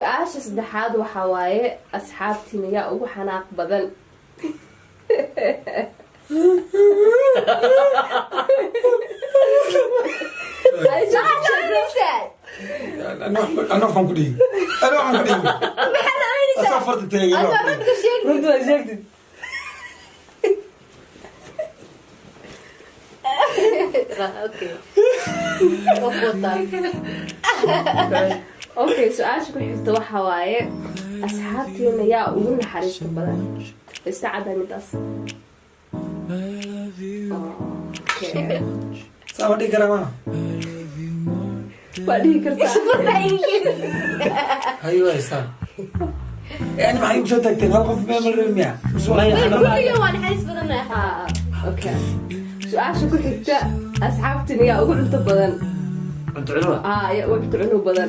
Su-aasha saddexaad waxaa waaye, asxaabtiina yaa ugu xanaaq badan? Ana waxaan ku dhihi, ana waxaan ku dhihi asaa farta taagay. Runta waa sheegtid. Okay. Waa ku wataa. Okay, su-aasha ku xigta waxaa waaye, asxaabtiina yaa ugu naxariista badan? Iska cadda midaas. Okay. Saa ma dhihi karaa mana? Waa dhihi kartaa. Hayo, haystaan yani maxay ugu soo taagteen hal qof meel ma rabin miya? Maya. Kulligan waa naxariis badannahay. Ah, okay, su-aasha ku xigta, asxaabtiina yaa ugu cunto badan? Cunto cunuga. Ah, yaa ugu cunto cunug badan?